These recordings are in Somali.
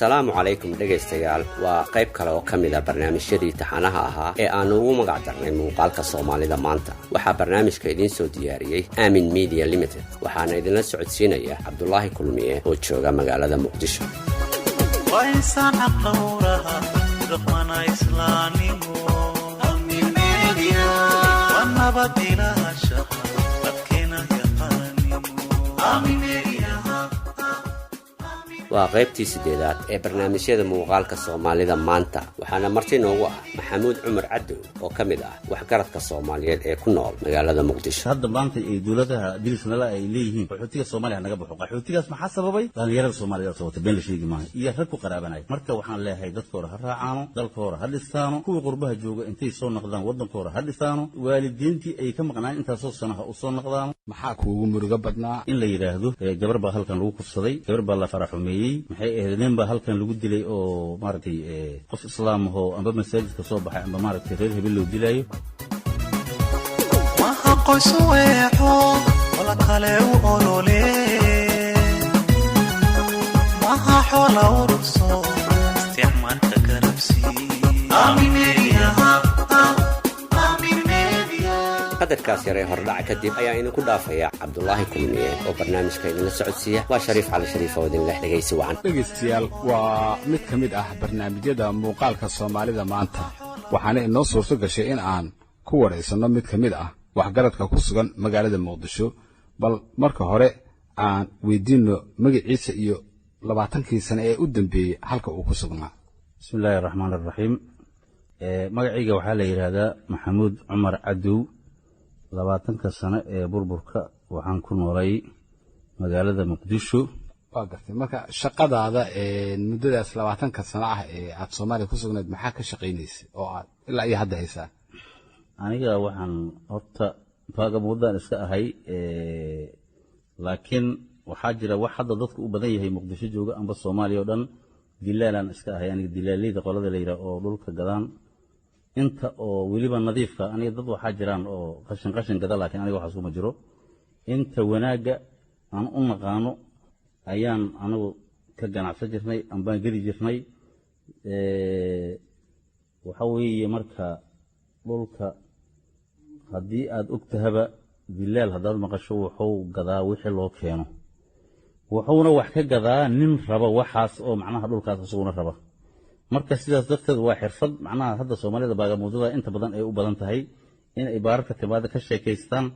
Asalaamu calaykum dhegaystayaal. Waa qayb kale oo ka mid a barnaamijyadii taxanaha ahaa ee aanu ugu magac darnay Muuqaalka Soomaalida Maanta. Waxaa barnaamijka idiin soo diyaariyey Aamin Media Limited, waxaana idinla socodsiinaya Cabdulaahi Kulmiye oo jooga magaalada Muqdisho. Waa insaan xaq dhowraha, ku dhaqmana islaamnimo. Waa nabad ilaashaha, dadkeena yaqaanimo. Waa qaybtii siddeedaad ee barnaamijyada Muuqaalka Soomaalida Maanta, waxaana marti noogu ah Maxamuud Cumar Cadow oo ka mid ah waxgaradka Soomaaliyeed ee ku nool magaalada Muqdisho. Hadda maanta ay dowladaha dirisnala ay leeyihiin qaxootiga Soomaaliya naga baxo. Qaxootigaas maxaa sababay? Dhalinyarada Soomaaliya sababtay, been la sheegi maayo, iyo rag ku qaraabanaya. Marka waxaan leeyahay, dadka hore ha raacaano, dalka hore ha dhistaano, kuwii qurbaha jooga intay soo noqdaan waddanka hore ha dhistaano, waalidiintii ay ka maqnaan intaasoo sano ha u soo noqdaano. Maxaa kuugu murugo badnaa? In la yidhaahdo gabar baa halkan lagu kufsaday, gabar baa la faraxumeeyey, maxay ahayd, nin baa halkan lagu dilay oo maaragtay qof islaam ahoo amba masaajidka soo baxay amba maaragtay reer hebel loo dilaayo. Maha qoys u eexo, wala kale u olole, maha xoola ururso, isticmaalka garabsi. Qadarkaas yaree hordhac kadib ayaa idinku dhaafaya Cabdulaahi Kulmiye oo barnaamijka idinla socodsiiya. Waa Shariif Cali Shariif oo idin leh dhegaysi wacan. Dhegaystayaal, waa mid ka mid ah barnaamijyada Muuqaalka Soomaalida Maanta, waxaana inoo suurto gashay in aan ku waraysanno mid ka mid ah waxgaradka ku sugan magaalada Muqdisho. Bal marka hore aan weydiinno magaciisa iyo 20kii sane ee u dambeeyey halka uu ku sugnaa. Bismi illaahi araxmaan araxiim. Magacayga waxaa la yidhaahdaa Maxamuud Cumar Cadow. 20ka sano ee burburka waxaan ku noolay magaalada Muqdisho. Waa gartay. Marka shaqadaada muddadaas 20ka sano ah ee aad Soomaaliya ku sugnayd, maxaa ka shaqaynaysay oo aad ilaa iyo hadda haysaa? Aniga waxaan horta baagamuudaan iska ahay, laakiin waxaa jira wax hadda dadku u badan yahay Muqdisho jooga amba Soomaaliya oo dhan. Dilaalaan iska ahay aniga, dilaaleyda qolada la yidhaah oo dhulka gadaan, inta oo weliba nadiifka. Aniga dad waxaa jiraan oo qashin qashin gada, laakiin aniga waxaas kuma jiro. Inta wanaagga aan u naqaano ayaan anigu ka ganacsan jirnay ambaan gedi jirnay. Waxa weeye, marka dhulka haddii aad og tahaba, dilaal haddaad maqasho, wuxuu gadaa wixii loo keeno, wuxuuna wax ka gadaa nin raba waxaas oo macnaha dhulkaas isaguna raba. Marka sidaas darteed waa xirfad macnaha hadda Soomaalida baagamuudada inta badan ay u badan tahay in ay baararka timaada ka sheekaystaan,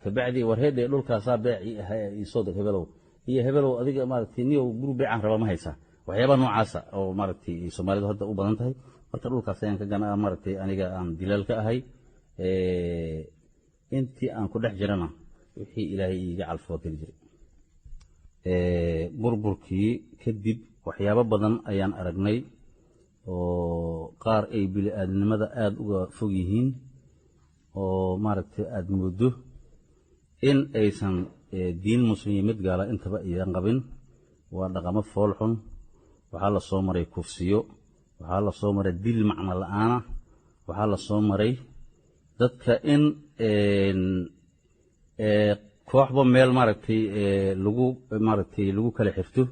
kabacdi warheedhe dhulkaasaa beecii ahaa, iisoo dir hebelow iyo hebelow, adiga maaragtay niyow guri beecaan raba ma haysaa, waxyaabaha noocaasa oo maaragtay Soomaalidu hadda u badan tahay. Marka dhulkaas ayaan ka ganaa, maaragtay aniga aan dilaal ka ahay. Intii aan ku dhex jirana wixii Ilaahay iiga calfoo geli jiray. Burburkii kadib waxyaabo badan ayaan aragnay oo qaar ay bini-aadnimada aada uga fog yihiin oo maaragtay aada mooddo in aysan diin Muslim iyo mid gaala intaba iyan qabin. Waa dhaqamo fool xun. Waxaa la soo maray kufsiyo, waxaa la soo maray dil macno la-aana, waxaa la soo maray dadka in kooxba meel maaragtay lagu maaragtay lagu kala xirto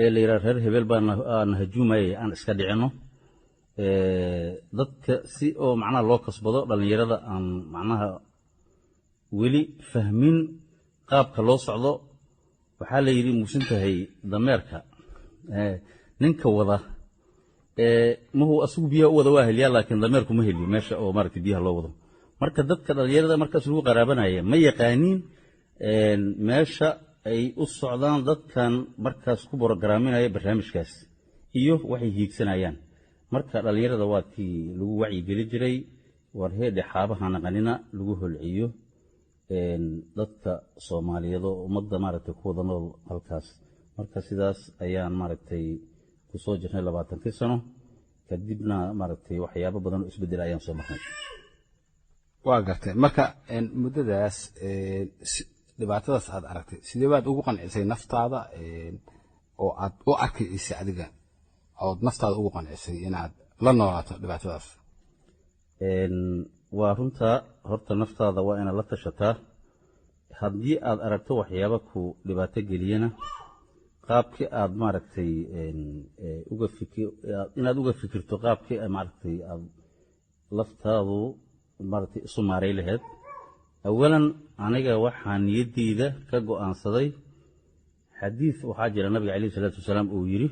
ee la yidhaha reer hebel baa na hajuumayay, aan iska dhicinno dadka si oo macnaha loo kasbado dhallinyarada aan macnaha weli fahmin qaabka loo socdo. Waxaa la yidhi, muusan tahay dameerka ninka wada muhuu asigu biyaha u wada waa heliyaa, laakiin dameerku ma heliyo meesha oo maaragtay biyaha loo wado. Marka dadka dhallinyarada markaas lagu qaraabanaya ma yaqaaniin meesha ay u socdaan dadkan markaas ku borograaminaya barnaamijkaas iyo waxay hiigsanayaan. Marka dhallinyarada waa tii lagu wacyigeli jiray, war heedhe xaabaha naqanina, lagu holciyo dadka Soomaaliyeed oo ummadda maaragtay ku wada nool halkaas. Marka sidaas ayaan maaragtay kusoo jirnay 20kii sano, kadibna maaragtay waxyaabo badan oo isbeddel ayaan soo marnay. Waa gartay. Marka muddadaas dhibaatadaas aad aragtay, sidee baad ugu qancisay naftaada oo aad u arkaysay adiga ood naftaada ugu qancisay inaad la noolaato dhibaatadaas? Waa runtaa. Horta naftaada waa inaad la tashataa. Haddii aad aragto waxyaaba ku dhibaato geliyana, Qaabkii aad maaragtay uga fikir, inaad uga fikirto qaabkii maaragtay aad laftaadu maaragtay isu maaray lahayd. Awalan aniga waxaa niyaddeyda ka go'aansaday xadiis waxaa jira nabiga calayhi salaatu wasalaam uu yidhi: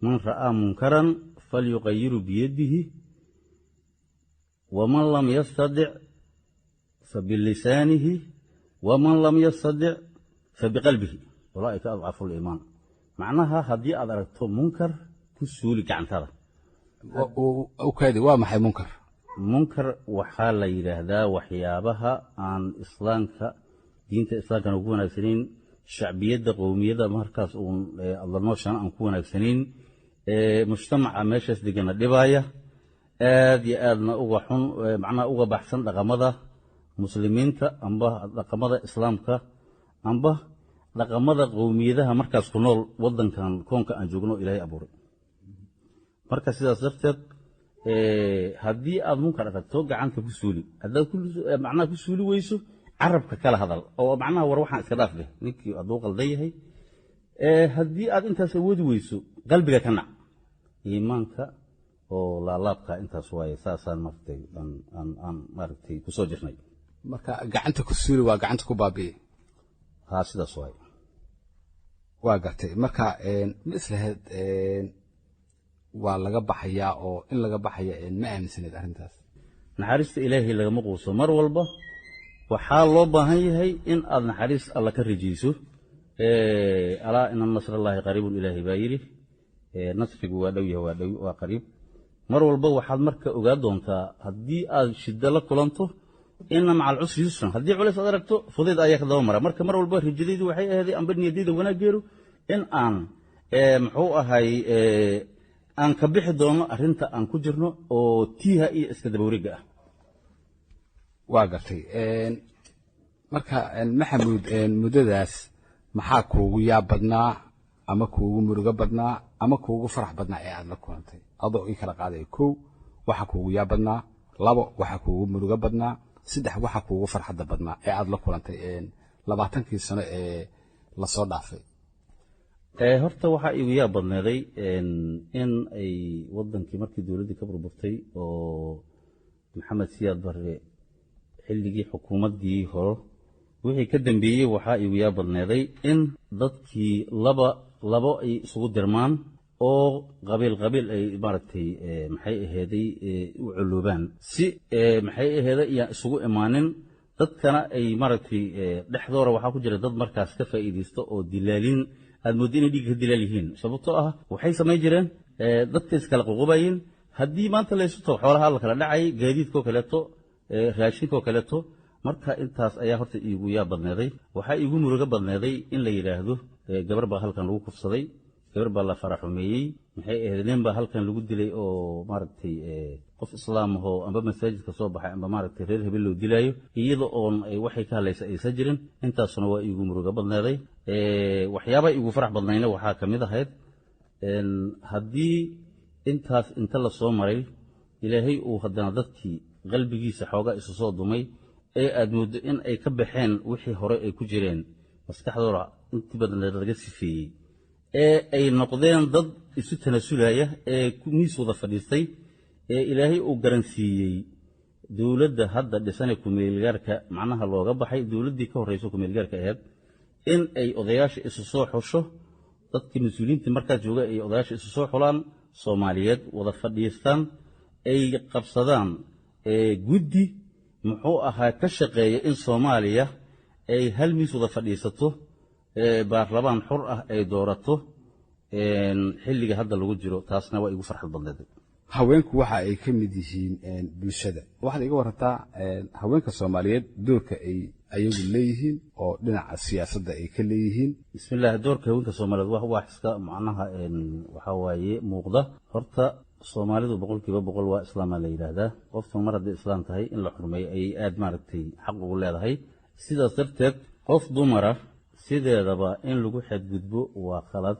"Man ra'aa munkaran falyuqayiru biyadihi, waman lam yastadic fabilisaanihi, waman lam yastadic fabiqalbihi, ulaa'ika adcafu liimaan." Macnaha, haddii aad aragto munkar, ku suuli gacantada. Ukaadi, waa maxay munkar? Munkar waxaa la yidhaahdaa waxyaabaha aan islaamka, diinta islaamkana ku wanaagsanayn, shacbiyadda qowmiyadda markaas uun adla nooshaan aan ku wanaagsanayn, mujtamaca meeshaas degana dhibaaya, aad iyo aadna uga xun, macnaha uga baxsan dhaqamada muslimiinta amba dhaqamada islaamka amba dhaqamada qowmiyadaha markaas ku nool wadankan koonka aan joogno Ilaahay abuuray. Marka sidaas darteed, haddii aad munkar aragto, gacanta ku suuli. Haddaad macnaha ku suuli weyso, carabka kala hadal oo macnaha war waxaan iska dhaaf leh ninkii hadduu qaldan yahay. Haddii aad intaas awoodi weyso, qalbiga ka nac. Iimaanka oo laalaabka intaas waaye. Saasaan maaragtay aan maaragtay kusoo jirnay. Marka gacanta ku suuli waa gacanta ku baabi'i. Haa, sidaas waaye. Waa gartay. Marka ma islahayd waa laga baxayaa oo in laga baxaya ma aaminsaneed arrintaas? Naxariista Ilaahay lagama quuso. Mar walba waxaa loo baahan yahay in aad naxariis Alla ka rajayso. "Alaa ina nasrallaahi qariibun," Ilaahay baa yidhi. Nasrigu waa dhow yahay, waa dhow, waa qariib. Mar walba waxaad marka ogaa doontaa haddii aad shiddo la kulanto, "Ina maca alcusri yusran." Haddii culays aad aragto, fudayd ayaa ka daba mara. Marka mar walba rajadaydu waxay ahaday amba niyadayda wanaaggeeru in aan muxuu ahay aan ka bixi doono arrinta aan ku jirno oo tiiha iyo iska dabawareegga ah. Waa gartay. Marka Maxamuud, muddadaas maxaa kuugu yaab badnaa ama kuugu murugo badnaa ama kuugu farax badnaa ee aad la kulantay, adoo ii kala qaadaya: kow, waxa kuugu yaab badnaa; labo, waxa kuugu murugo badnaa; saddex, waxa kuugu farxadda badnaa ee aad la kulantay 20kii sano ee lasoo dhaafay? Horta waxaa iigu yaab badneeday in ay wadankii markii dowladdii ka burburtay oo Maxamed Siyaad Barre xilligii xukuumaddii hore wixii ka dambeeyey, waxaa iigu yaab badneeday in dadkii laba labo ay isugu dirmaan oo qabiil qabiil ay maaragtay maxay aheeday u coloobaan, si maxay aheeday iyaan isugu imaanin. Dadkana ay maaragtay dhexdoora waxaa ku jira dad markaas ka faa'iidaysta oo dilaalin, aad mooddo inay dhiigga ka dilaal yihiin, sababtoo ah waxay samayn jireen dadka iskala qoqobayeen. Haddii maanta laysu tago, xoolaha la kala dhacay, gaadiidkoo kaleeto, raashinkoo kaleeto. Marka intaas ayaa horta iigu yaab badneeday. Waxaa iigu murugo badneeday in la yidhaahdo gabar baa halkan lagu kufsaday, gabar baa la faraxumeeyey, maxay ahayd, nin baa halkan lagu dilay oo maaragtay qof islaam ahoo amba masaajidka soo baxay amba maaragtay reer hebel loo dilaayo, iyada oon waxay ka hadlaysa aysan jirin. Intaasuna waa iigu murugo badneeday. Waxyaabaha iigu farax badnayna waxaa ka mid ahayd haddii intaas inta la soo maray, Ilaahay uu haddana dadkii qalbigiisa xoogaa isu soo dumay ee aad mooddo in ay ka baxeen wixii hore ay ku jireen, maskaxdooda intii badan laga sifeeyey, ee ay noqdeen dad isu tanasulaya ee miis wada fadhiistay, ee Ilaahay uu garansiiyey dowladda hadda dhisanee kumeelgaarka, macnaha looga baxay dowladdii ka horreyso kumeelgaarka ahayd, in ay odayaasha isu soo xusho, dadkii mas-uuliyiintii markaas jooga ay odayaasha isu soo xulaan Soomaaliyeed, wada fadhiistaan, ay qabsadaan guddi muxuu ahaa ka shaqeeya in Soomaaliya ay hal miis wada fadhiisato, baarlamaan xur ah ay doorato xilliga hadda lagu jiro. Taasna waa igu farxad badneed. Haweenku waxa ay ka mid yihiin bulshada. Waxaad iga warantaa haweenka Soomaaliyeed doorka ay ayagu leeyihiin oo dhinaca siyaasadda ay ka leeyihiin. Bismillaah. Doorka haweenka Soomaaliyeed wax iska macnaha waxaa waaye muuqda. Horta Soomaalidu 100% waa islaamaa la yidhaahdaa. Qoftu mar hadday islaam tahay, in la xurmeeyo ayay aad maaragtay xaq ugu leedahay. Sidaas darteed, qof dumara sideedaba in lagu xadgudbo waa khalad.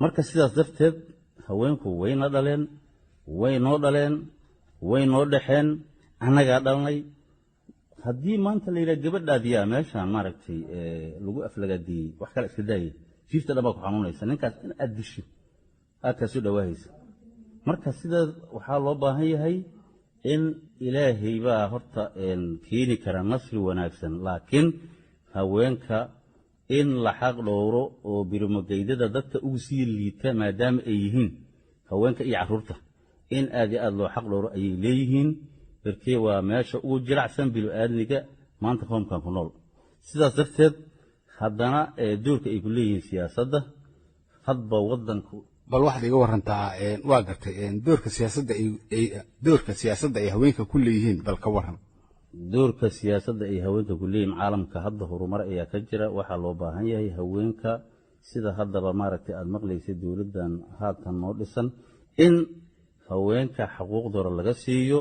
Marka sidaas darteed, haweenku wayna dhaleen, way noo dhaleen, way noo dhexeen, annagaa dhalnay. Haddii maanta la yidhaha gabadhaadiyaa meeshaan maaragtay lagu aflagaadiyey, wax kale iska daayay, Jiirta dhan baa ku xanuunaysa. Ninkaas in aad disho aad kaasoo dhawaahaysa. Marka sidaa waxaa loo baahan yahay in Ilaahay baa horta keeni kara nasri wanaagsan, laakiin haweenka in la xaq dhowro oo birimogeydada dadka ugu sii liita, maadaama ay yihiin haweenka iyo carruurta, in aad iyo aad loo xaq dhowro ayay leeyihiin. Berkee waa meesha ugu jiracsan bilo-aadmiga maanta qoomkan ku nool. Sidaas darteed haddana doorka ay ku leeyihiin siyaasadda hadba waddanku. Bal waxaad iga warantaa, waa gartay, doorka siyaasadda doorka siyaasadda ay haweenka ku leeyihiin, bal ka waran. Doorka siyaasadda ay haweenka ku leeyihiin, caalamka hadda horumar ayaa ka jira. Waxaa loo baahan yahay haweenka, sida haddaba maaragtay aada maqlaysay dowladdan haatan noo dhisan, in haweenka xaquuqdooda laga siiyo,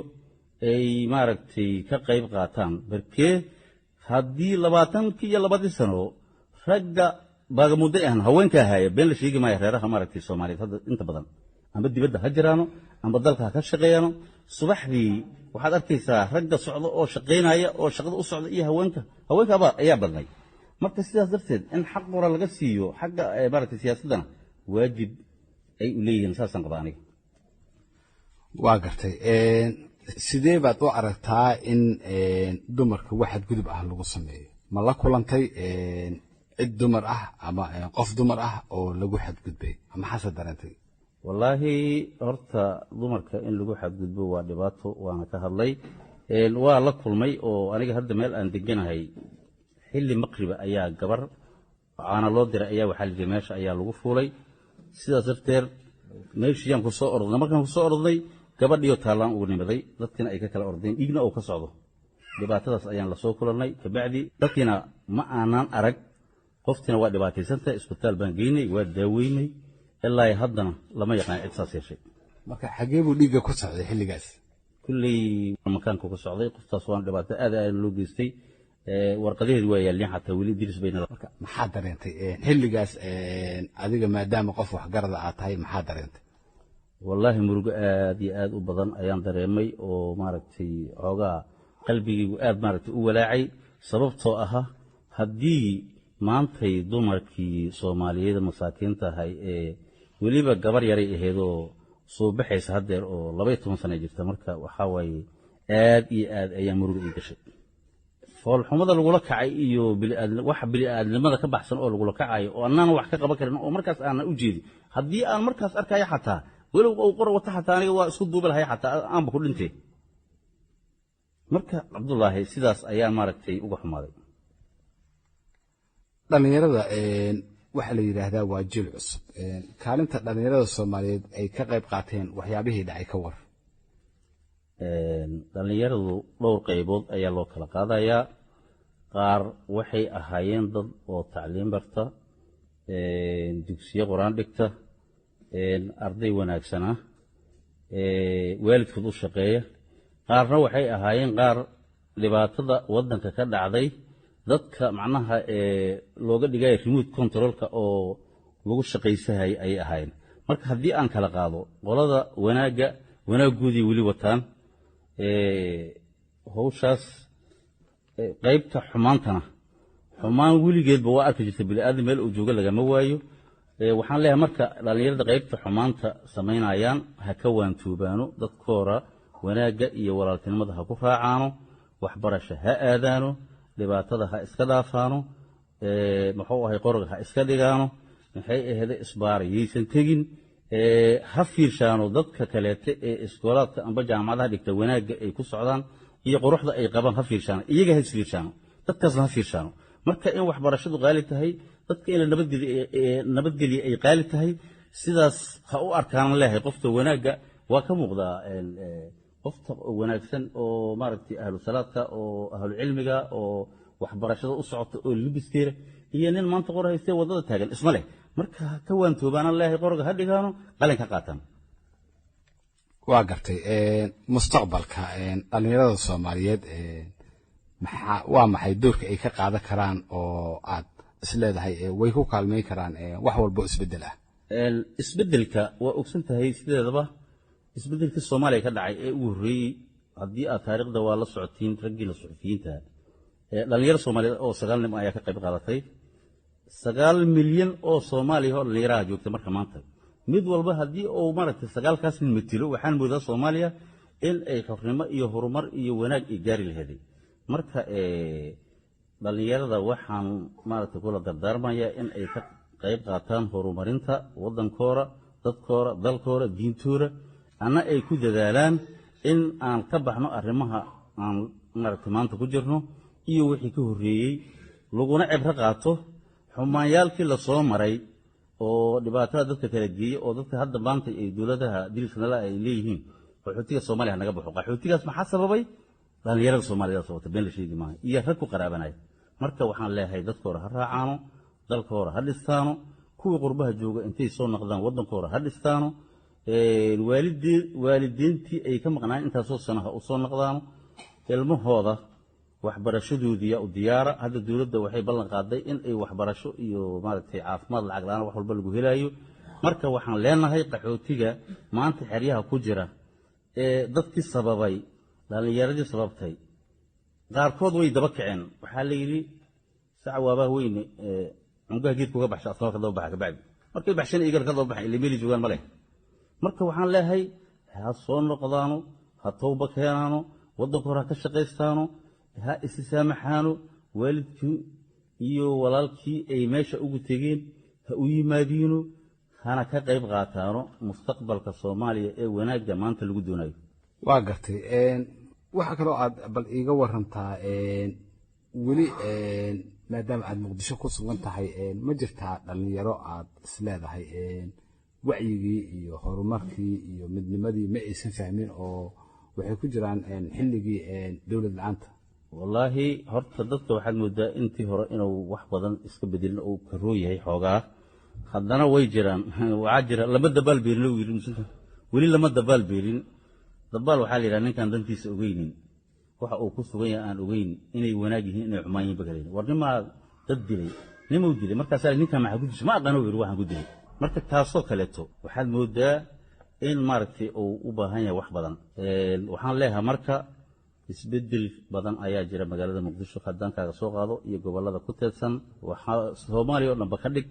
ay maaragtay ka qayb qaataan. Barkee haddii 22-kii sano ragga baagamuddo ahan haweenka haya, been la sheegi maayo. Reeraha maaragtay Soomaaliyeed hadda inta badan amba dibadda ha jiraano amba dalka ha ka shaqeeyaano, subaxdii waxaad arkaysaa ragga socda oo shaqaynaya oo shaqada u socda iyo haweenka, haweenkaaba ayaa badnay. Marka sidaas darteed in xaq qora laga siiyo xagga maaragtay siyaasaddana waajib ay u leeyihiin, saasaan qabaa aniga. Waa gartay. Sidee baad u aragtaa in dumarka wax xadgudub ah lagu sameeyo? Ma la kulantay cid dumar ah ama qof dumar ah oo lagu xadgudbay? Maxaase dareentay? Wallaahi horta dumarka in lagu xadgudbo waa dhibaato, waana ka hadlay, waa la kulmay. Oo aniga hadda meel aan deganahay xilli maqriba ayaa gabar caana loo diray ayaa waxaa layidhi meesha ayaa lagu fuulay. Sidaas darteed meeshiyaan ku soo ordnay. Markaan ku soo ordnay, gabadhiyo taallaan ugu nimiday, dadkiina ay ka kala ordeen, dhiigna uu ka socdo. Dhibaatadaas ayaan lasoo kulannay. Kabacdi dadkiina ma aanaan arag, qoftiina waa dhibaataysantahay, isbitaal baan geynay, waa daaweynay, ilaa haddana lama yaqaan cid saas yeeshay. Marka xagee buu dhiigga ku socday xilligaas? Kulley makaanku ku socday qoftaas waana dhibaato aad aad loo geystay. Warqadaheedu waa yaalliin, xataa weli diris bayna. Marka maxaa dareentay xilligaas adiga, maadaama qof waxgarada aad tahay? Maxaa dareentay? Wallaahi murugo aad iyo aad u badan ayaan dareemay, oo maaragtay xoogaa qalbigaygu aad maaragtay u walaacay, sababtoo aha haddii maantay dumarkii Soomaaliyeed masaakiinta ahay ee weliba gabar yaray ahaydoo soo baxaysa haddeer oo 12 sana jirta. Marka waxaa waaye aad iyo aad ayaa murugo ii gashay foolxumada lagula kacay iyo waxa bini'aadnimada ka baxsan oo lagula kacayo, oo annaana wax ka qaban karin, oo markaas aanan u jeedin. Haddii aan markaas arkayo, xataa walow uu qora wata, xataa aniga waa isku duubi lahay, xataa aanba ku dhintay. Marka Cabdullaahi, sidaas ayaan maaragtay uga xumaaday. Dhallinyarada waxaa la yidhaahdaa waa jiil cusub. Kaalinta dhallinyarada Soomaaliyeed ay ka qayb qaateen waxyaabihii dhacay ka war. Dhallinyaradu dhowr qaybood ayaa loo kala qaadayaa. Qaar waxay ahaayeen dad oo tacliim barta, dugsiyo qur-aan dhigta, arday wanaagsan ah, waalidkood u shaqeeya. Qaarna waxay ahaayeen qaar dhibaatada waddanka ka dhacday dadka macnaha looga dhigaya remote controlka oo lagu shaqaysahayay ayay ahaayeen. Marka haddii aan kala qaado, qolada wanaagga wanaaggoodii weli wataan hawshaas, qaybta xumaantana xumaan weligeedba waa arki jirta, bini'aadam meel uu joogo lagama waayo. Waxaan leeyahay marka dhallinyarada qaybta xumaanta samaynayaan ha ka waantoobaano, dadkoora wanaagga iyo walaaltinimada ha ku raacaano, waxbarasho ha aadaano, dhibaatada ha iska dhaafaano, muxuu ahay, qoroga ha iska dhigaano, maxay ahayde, isbaara yaysan tegin, ha fiirshaano dadka kaleete ee iskoolaadka amba jaamacadaha dhigta, wanaagga ay ku socdaan iyo quruxda ay qabaan ha fiirshaano, iyaga ha isfiirshaano, dadkaasna ha fiirshaano. Marka in waxbarashadu qaali tahay, dadka in la nabadgeliya ay qaali tahay, sidaas ha u arkaan leeyahay. Qofta wanaagga waa ka muuqdaa, qofta wanaagsan oo maaragtay ahlu salaadka oo ahlu cilmiga oo waxbarashada u socota oo libiskeeda, iyo nin maanta qor haystee waddada taagan isma leh. Marka ha ka waantoobaanaan leeyahay, qoroga ha dhigaano, qalin ka qaataan. Waa gartay. Mustaqbalka dhallinyarada Soomaaliyeed maxaa, waa maxay doorka ay ka qaadan karaan oo aad isleedahay way ku kaalmayn karaan wax walbo isbeddel ah? Isbeddelka waa ogsan tahay, sideedaba isbeddelkii Soomaaliya ka dhacay ee ugu horreeyey, haddii aad taariikhda waa la socotiin raggiina suxufiyiinta, dhalinyaro Soomaaliyeed oo 9 nin ayaa ka qayb qaadatay. 9 milyan oo Soomaaliya oo dhallinyaraha joogta. Marka maanta mid walba haddii uu maaragtay sagaalkaas nin matilo, waxaan moodaa Soomaaliya in ay xornimo iyo horumar iyo wanaag ay gaari laheeday. Marka dhallinyarada waxaan maaragtay kula dardaarmayaa in ay ka qayb qaataan horumarinta waddankooda, dadkooda, dalkooda, diintooda, anna ay ku dadaalaan in aan ka baxno arrimaha aan maaragtay maanta ku jirno iyo wixii ka horreeyey, laguna cibro qaato xumaanyaalkii lasoo maray oo dhibaatada dadka kala geeyey, oo dadka hadda maanta ay dowladaha dirisknala ay leeyihiin qaxootiga Soomaaliya ha naga baxo. Qaxootigaas maxaa sababay? Dhallinyarada Soomaalida sababta, been la sheegi maayo, iyo rag ku qaraabanaya. Marka waxaan leeyahay dadkooda ha raacaano, dalkooda ha dhistaano, kuwii qurbaha jooga intay soo noqdaan waddankooda ha dhistaano, waalidiintii ay ka maqnaan intaasoo sano ha u soo noqdaano, ilmahooda waxbarashadoodiya u diyaara. Hadda dowladda waxay ballan qaaday in ay waxbarasho iyo maaragtay caafimaad lacag la-aan wax walba lagu helaayo. Marka waxaan leenahay qaxootiga maanta xeryaha ku jira ee dadkii sababay, dhallinyaradii sababtay, qaarkood way daba kaceen. Waxaa la yidhi sac waabaha weyne cungaha geedka uga baxsha asnoo ka daba baxa. Kabacdi markay baxsheen igana ka daba baxan, ila meeli joogaan ma leh. Marka waxaan leeyahay ha soo noqdaano, ha towba keenaano, waddanka hore ha ka shaqaystaano, ha isi saamaxaano, waalidkii iyo walaalkii ay meesha ugu tegeen ha u yimaadiino, hana ka qayb qaataano mustaqbalka Soomaaliya ee wanaagga maanta lagu doonayo. Waa gartay. Waxaa kaloo aad bal iiga warantaa weli, maadaama aad Muqdisho ku sugan tahay, ma jirtaa dhalinyaro aad isleedahay wacyigii iyo horumarkii iyo midnimadii ma aysan fahmin oo waxay ku jiraan xilligii dowlad la-aanta? Wallaahi horta dadka waxaad moodaa intii hore inuu wax badan iska bedelin uu karoo yahay xoogaa. Haddana way jiraan. Waxaa jira lama dabaal beelin uu yidhi musinta, weli lama dabaal beelin. Dabaal waxaa la yidhaha ninkaan dantiisa ogeynin, waxa uu ku sugan yahay aan ogeyn, inay wanaag yihiin, inay xumaan yihiin bakaleyn. War nimaa dad dilay, nimuu dilay, markaasaa ninkaan maxaa ku dishay? Ma aqaano yidhi waxaan ku dilay. Marka taasoo kaleeto waxaad moodaa in maaragtay uu u baahan yahay wax badan. Waxaan leeyahay marka isbedel badan ayaa jira magaalada Muqdisho haddaan kaaga soo qaado iyo gobollada ku teedsan, waxaa Soomaaliya oo dhanba ka dhig.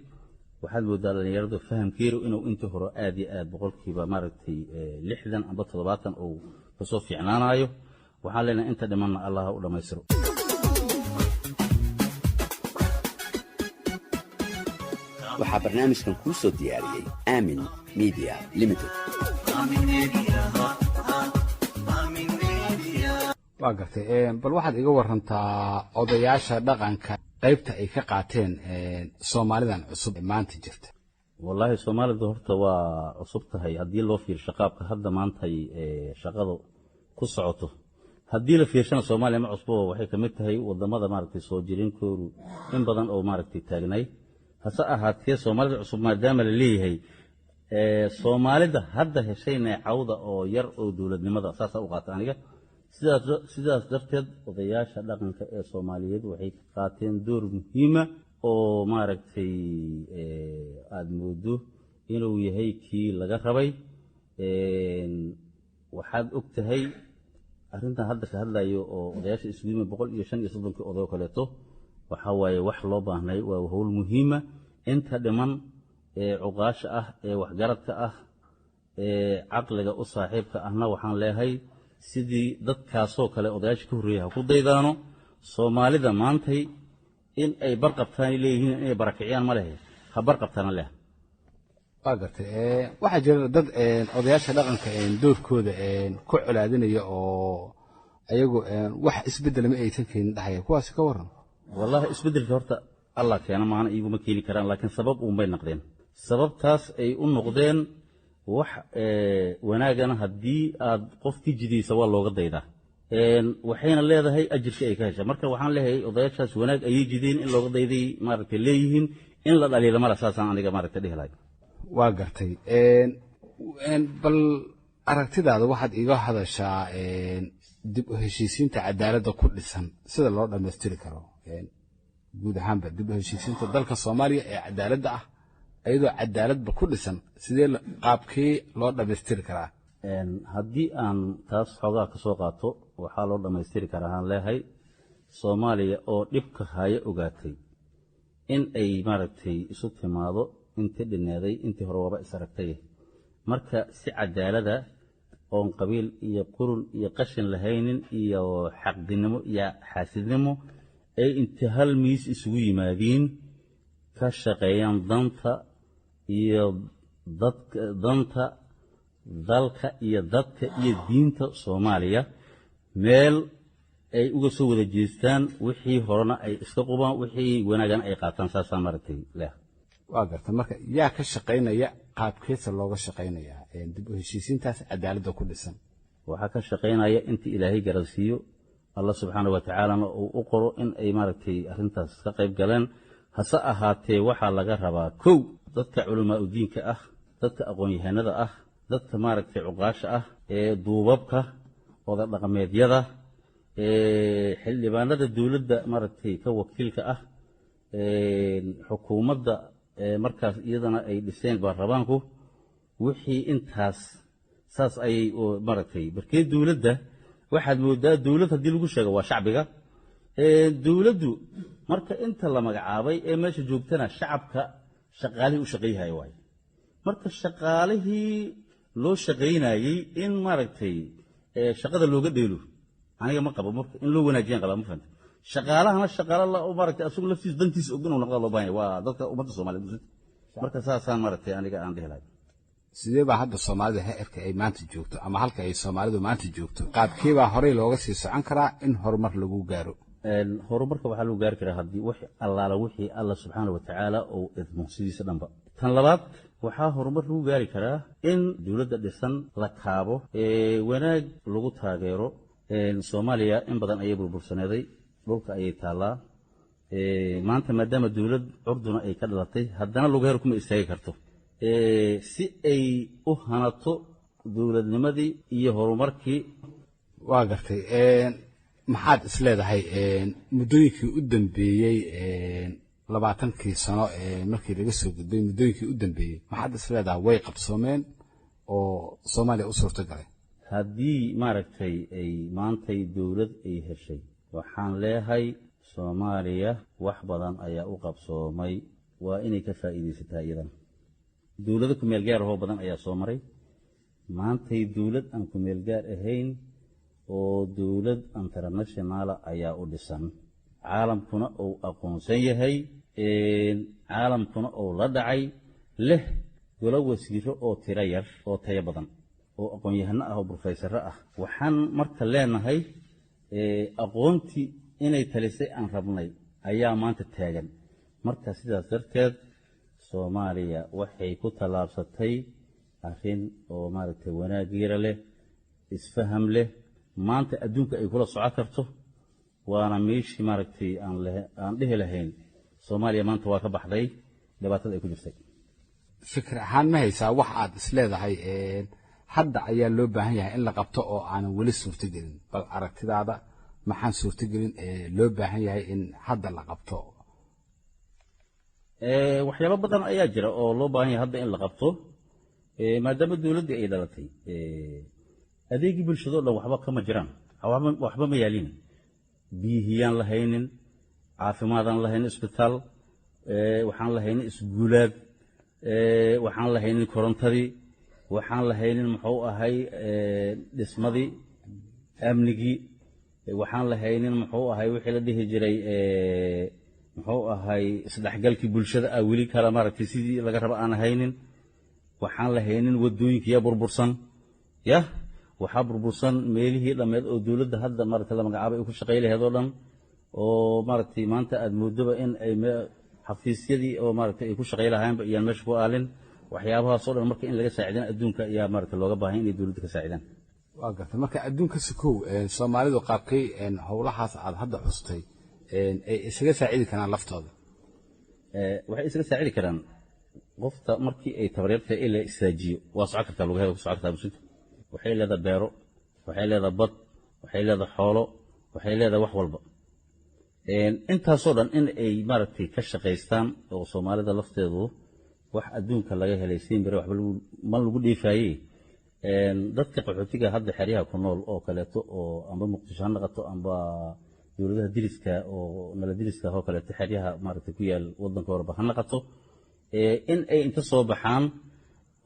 Waxaad moodaa dhalinyaradu fahamkeedu inuu intii hore aad iyo aad boqolkiiba maaragtay 60 amba 70 uu kasoo fiicnaanayo. Waxaan leenahay inta dhimanna Allah u dhammaystiro. Waxaa barnaamijkan kuu soo diyaariyey Aamin Media Limited. Waa gartay. Bal waxaad iga warantaa odayaasha dhaqanka qaybta ay ka qaateen Soomaalidan cusub ee maanta jirta. Wallaahi Soomaalida horta waa cusub tahay haddii loo fiirsho qaabka hadda maantay shaqadu ku socoto. Haddii la fiirshana Soomaaliya ma cusbo, waxay ka mid tahay wadamada maaragtay soo jireenkoodu in badan oo maaragtay taagnay. Hase ahaatee Soomaalida cusub maadaama la leeyahay, Soomaalida hadda heshay neecawda oo yar oo dowladnimada saasaa u qaata aniga. Sidaas darteed odayaasha dhaqanka ee Soomaaliyeed waxay ka qaateen door muhiima oo maaragtay aada moodo inuu yahay kii laga rabay. Waxaad og tahay arrintan hadda ka hadlayo oo odayaasha isugu yimid 135-kii oday oo kaleeto, waxaa waaye wax loo baahnay, waa howl muhiima. Inta dhiman ee cuqaasha ah, ee waxgaradka ah, ee caqliga u saaxiibka ahna waxaan leeyahay sidii dadkaasoo kale odayaasha ka horreeyay ha ku daydaano. Soomaalida maantay in ay barqabtaan leeyihiin, inay barakiciyaan ma lehe, ha barqabtaana leh. Waa gartay. Waxaa jira dad odayaasha dhaqanka doorkooda ku colaadinaya oo ayagu wax isbeddel ma aysan keenin dhahaya. Kuwaasi ka waran? Wallaahi isbeddelka horta Allah keena, maana iyaguma keeni karaan, laakiin sabab uunbay noqdeen. Sababtaas ay u noqdeen wax wanaagana haddii aad qofkii jidaysa waa looga daydaa, waxayna leedahay ajirka ay ka hesha. Marka waxaan leeyahay odayaashaas wanaag ayay jideen, in looga dayday maaragtay leeyihiin, in la dhaliila mala, saasaan aniga maaragtay dhihi lahay. Waa gartay. Bal aragtidaada waxaad iiga hadashaa dib u heshiisiinta cadaaladda ku dhisan sida loo dhammaystiri karo, guud ahaanba dib u heshiisiinta dalka Soomaaliya ee cadaaladda ah, iyadoo cadaaladba ku dhisan, sidee qaabkee loo dhammaystiri karaa? Haddii aan taas xoogaa ka soo qaato, waxaa loo dhammaystiri karaa aan leeyahay Soomaaliya oo dhibka haya ogaatay. In ay maaragtay isu timaado intii dhinaaday, intii hore waaba is aragtay. Marka si cadaalada oon qabiil iyo qurun iyo qashin lahaynin iyo xaqdinimo iyo xaasidnimo ay inta hal miis isugu yimaadiin ka shaqeeyaan danta iyo dadka, danta dalka iyo dadka iyo diinta Soomaaliya, meel ay uga soo wada jeestaan, wixii horena ay iska qubaan, wixii wanaagana ay qaataan. Saasaa maaragtay leh. Waa garta. Marka yaa ka shaqaynaya? Qaabkeesa looga shaqaynayaa dib u heshiisiintaas cadaaladda ku dhisan? Waxaa ka shaqaynaya inta Ilaahay garansiiyo, Allah subxaana wa tacaalana uu u qoro in ay maaragtay arrintaas ka qayb galeen. Hase ahaatee, waxaa laga rabaa kow dadka culamaa udiinka ah, dadka aqoon-yahanada ah, dadka maaragtay cuqaasha ah, ee duubabka, oda dhaqameedyada, xildhibaanada dowladda maaragtay ka wakiilka ah, xukuumadda markaas iyadana ay dhiseen baarlamaanku. Wixii intaas saas ayay maaragtay barkee dowladda waxaad moodaa dowlad haddii lagu sheego waa shacbiga dowladdu. Marka inta la magacaabay ee meesha joogtana shacabka shaqaalihii u shaqayhaya waaye. Marka shaqaalihii loo shaqaynayey in maaragtay shaqada looga dheelo aniga ma qabo. Marka in loo wanaajiyaan qabaa, ma fahanta? Shaqaalahana shaqaala la maaragtay asagu laftiisa dantiisa og inuu noqda loo baahan yahay, waa dadka ummadda Soomaaliyeed. Marka saasaan maaragtay aniga aan dhihi lahay. Sidee baa hadda Soomaalida heerka ay maanta joogto ama halka ay Soomaalidu maanta joogto, qaabkee baa horey looga sii socon karaa in horumar lagu gaaro? Horumarka waxaa lagu gaari karaa haddii wix allaala wixii Alla subxaana wa tacaala uu idmo sidiisa dhanba. Tan labaad, waxaa horumar lagu gaari karaa in dowladda dhisan la kaabo, wanaag lagu taageero. Soomaaliya in badan ayay burbursaneeday, dhulka ayay taallaa. Maanta maadaama dowlad curduna ay ka dhalatay, haddana lugaheer kuma istaagi karto. Si ay u hanato dowladnimadii iyo horumarkii. Waa gartay. Maxaad isleedahay muddooyinkii u dambeeyey, 20kii sano markii laga soo gudbay, muddooyinkii u dambeeyey maxaad isleedahay way qabsoomeen oo Soomaaliya u suurto galay? Haddii maaragtay ay maantay dowlad ay heshay, waxaan leehay Soomaaliya wax badan ayaa u qabsoomay, waa inay ka faa'iidaysataa iyadana. Dowlado kumeel gaar ahoo badan ayaa soo maray. Maantay dowlad aan kumeel gaar ahayn oo dowlad internationala ayaa u dhisan, caalamkuna uu aqoonsan yahay, caalamkuna uu la dhacay, leh golo wasiiro oo tiro yar oo tayo badan oo aqoon-yahano ah oo brofesaro ah. Waxaan marka leenahay aqoontii inay talisay aan rabnay ayaa maanta taagan. Marka sidaas darteed Soomaaliya waxay ku tallaabsatay arrin oo maaragtay wanaagiira leh, isfaham leh, maanta adduunka ay kula socon karto. Waana meeshii maaragtay aan dhihi lahayn Soomaaliya maanta waa ka baxday dhibaatada ay ku jirtay. Fikir ahaan ma haysaa wax aad isleedahay hadda ayaa loo baahan yahay in la qabto oo aanan weli suurtogelin? Bal aragtidaada, maxaan suurtogelin loo baahan yahay in hadda la qabto? Waxyaabo badan ayaa jira oo loo baahan yahay hadda in la qabto. Maadaama dowladdii ay dhalatay, adeegii bulshado dhan waxba kama jiraan, waxba ma yaalin. Biyihiyaan lahaynin, caafimaadaan lahaynin, isbitaal waxaan lahaynin, isguulaad waxaan lahaynin, korontadii waxaan lahaynin, muxuu ahay dhismadii, amnigii waxaan lahaynin, muxuu ahay wixii la dhihi jiray, muxuu ahay isdhexgalkii bulshada ah weli kala maaragtay sidii laga raba aan haynin. Waxaan lahaynin wadooyinkiyaa burbursan, yah waxaa burbursan meelihii dhammeed oo dowladda hadda maaragtay la magacaabay ay ku shaqay laheed oo dhan, oo maaragtay maanta aada moodoba in ay xafiisyadii oo maaragtay ay ku shaqay lahaanba iyaan meesha ku aalin. Waxyaabahaasoo dhan marka in laga saacidaan adduunka ayaa maaragtay looga baahan inay dowladda ka saacidaan. Waa gartay. Marka adduunka sokow, Soomaalidu qaabkay howlahaas aad hadda xustay ay isaga saacidi karaan laftooda? Waxay isaga saacidi karaan qofta markii ay tabaryartahay in la istaajiyo, waa socon kartaa, lugaheeda ku socon kartaa. Musinta waxay leedahay beero, waxay leedahay bad, waxay leedahay xoolo, waxay leedahay wax walba. Intaasoo dhan in ay maaragtay ka shaqaystaan oo Soomaalida lafteedu wax adduunka laga helay simbire waxba ma lagu dhiifaaye. Dadka qaxootiga hadda xeryaha ku nool oo kaleeto oo amba Muqdisho ha noqoto amba Dowladaha diriska oo nala diriska oo kaleeto, xeryaha maaragtay ku yaal waddanka horeba ha naqato, in ay inta soo baxaan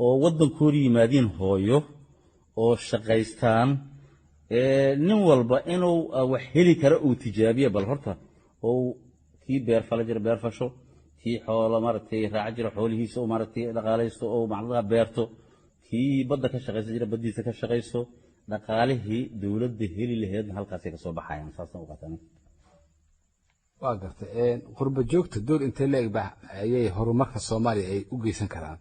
oo waddankooda yimaadiin hooyo oo shaqaystaan, nin walba inuu wax heli karo uu tijaabiyo. Bal horta oo kii beer fala jira beer fasho, kii xoolo maaragtay raaca jira xoolihiisa oo maaragtay dhaqaalaysto oo macnaha beerto, kii badda ka shaqaysan jira baddiisa ka shaqayso, dhaqaalihii dowladda heli laheedna halkaasay kasoo baxayaan. Saasaan u qaataan. Waa gartay. Qurba joogta door intee la eg ba ayay horumarka Soomaaliya ay u geysan karaan?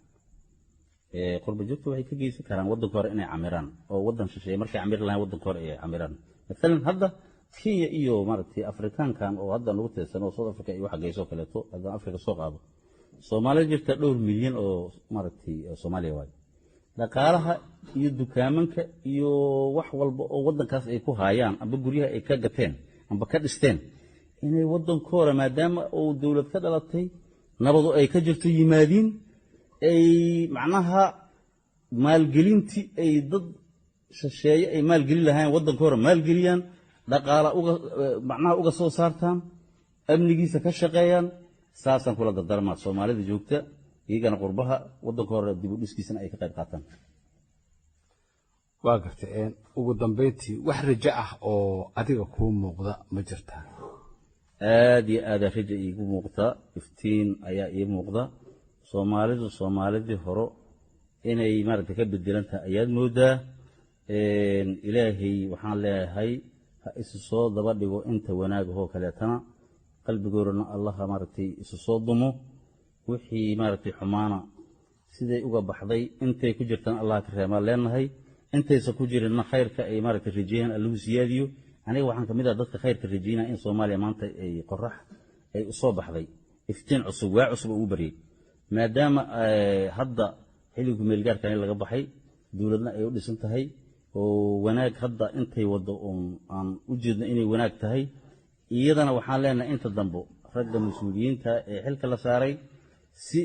Qurba joogta waxay ka geysan karaan waddanka hore inay camiraan, oo waddan shisheeye markay camiri lahayn waddanka hore ay camiraan. Maalan hadda Kenya iyo maaragtay Afrikaankan oo hadda nagu teedsan oo South Africa iyo waxa geyso kaleeto, haddaan Afrika soo qaado, Soomaalida jirta dhowr milyan oo maaragtay Soomaaliya waayo. Dhaqaalaha iyo dukaamanka iyo wax walba oo waddankaas ay ku haayaan, amba guryaha ay ka gateen amba ka dhisteen, inay waddankooda, maadaama uu dowlad ka dhalatay, nabadu ay ka jirto, yimaadiin, ay macnaha maalgelintii ay dad shisheeye ay maalgelin lahayn waddankooda maalgeliyaan, dhaqaala uga macnaha uga soo saartaan, amnigiisa ka shaqeeyaan. Saasaan kula dardarmaa Soomaalida joogta iyagana qurbaha, waddanka hore dib u dhiskiisana ay ka qayb qaataan. Waa gartay. Ugu dambeyntii, wax rajo ah oo adiga kuu muuqda ma jirtaa? Aad iyo aadaa raja iigu muuqda, iftiin ayaa ii muuqda. Soomaalidu soomaalidii hore inay maaragtay ka bedelan tahay ayaad moodaa. Ilaahay waxaan leeyahay ha isu soo daba dhigo inta wanaagahoo kaleetana, qalbigoodana Allaha maaragtay isu soo dumo, wixii maaragtay xumaana siday uga baxday intay ku jirtaan Allah ka reemaan leenahay, intaysan ku jirinna khayrka ay maaragtay rajeeyaan Allahu siyaadiyo. Aniga waxaan kamid ah dadka khayrka rajeynaya in Soomaaliya maanta ay qorax ay usoo baxday, iftiin cusub, waa cusub oo ugu baryay, maadaama hadda xilliga kumeelgaarkani laga baxay, dowladna ay u dhisan tahay oo wanaag hadda intay waddo oon aan u jeedno inay wanaag tahay. Iyadana waxaan leenahay inta dambo ragga mas-uuliyiinta ee xilka la saaray si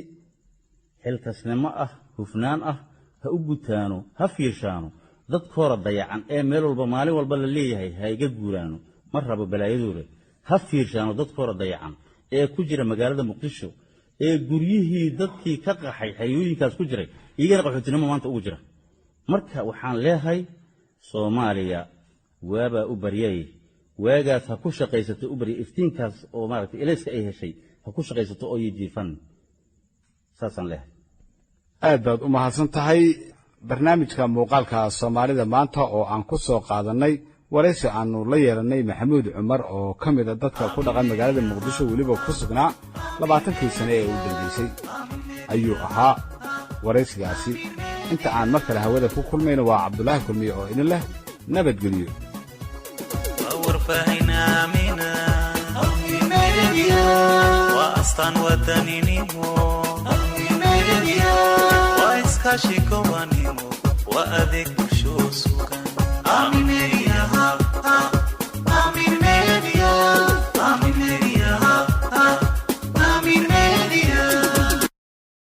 xilkasnimo ah, hufnaan ah ha u gutaano, ha fiirshaano dadkoora dayacan ee meel walba maalin walba la leeyahay ha iga guuraano, ma rabo balaayadooda. Ha fiirshaano dadkoora dayacan ee ku jira magaalada Muqdisho ee guryihii dadkii ka qaxay xeriyooyinkaas ku jiray, iyagana qaxootinimo maanta ugu jira. Marka waxaan leeyahay Soomaaliya waabaa u baryay, waagaas ha ku shaqaysato u baryay, iftiinkaas oo maaragtay elayska ay heshay ha ku shaqaysato oo yijiifan. Saasaan leeyahay. Aad baad u mahadsan tahay. Barnaamijka muuqaalka Soomaalida maanta oo aan ku soo qaadannay waraysi aannu la yeelannay Maxamuud Cumar oo ka mid a dadka ku dhaqan magaalada Muqdisho, weliba ku sugnaa 20kii sane ee u dambaysay ayuu ahaa waraysigaasi. Inta aan mar kale hawada ku kulmayno, waa Cabdulaahi Kulmiye oo idin leh nabadgeliyo. Warfahaynaamina waa astaan wadaninimo, waa iskaashi gobanimo, waa adeeg bulsho sugan.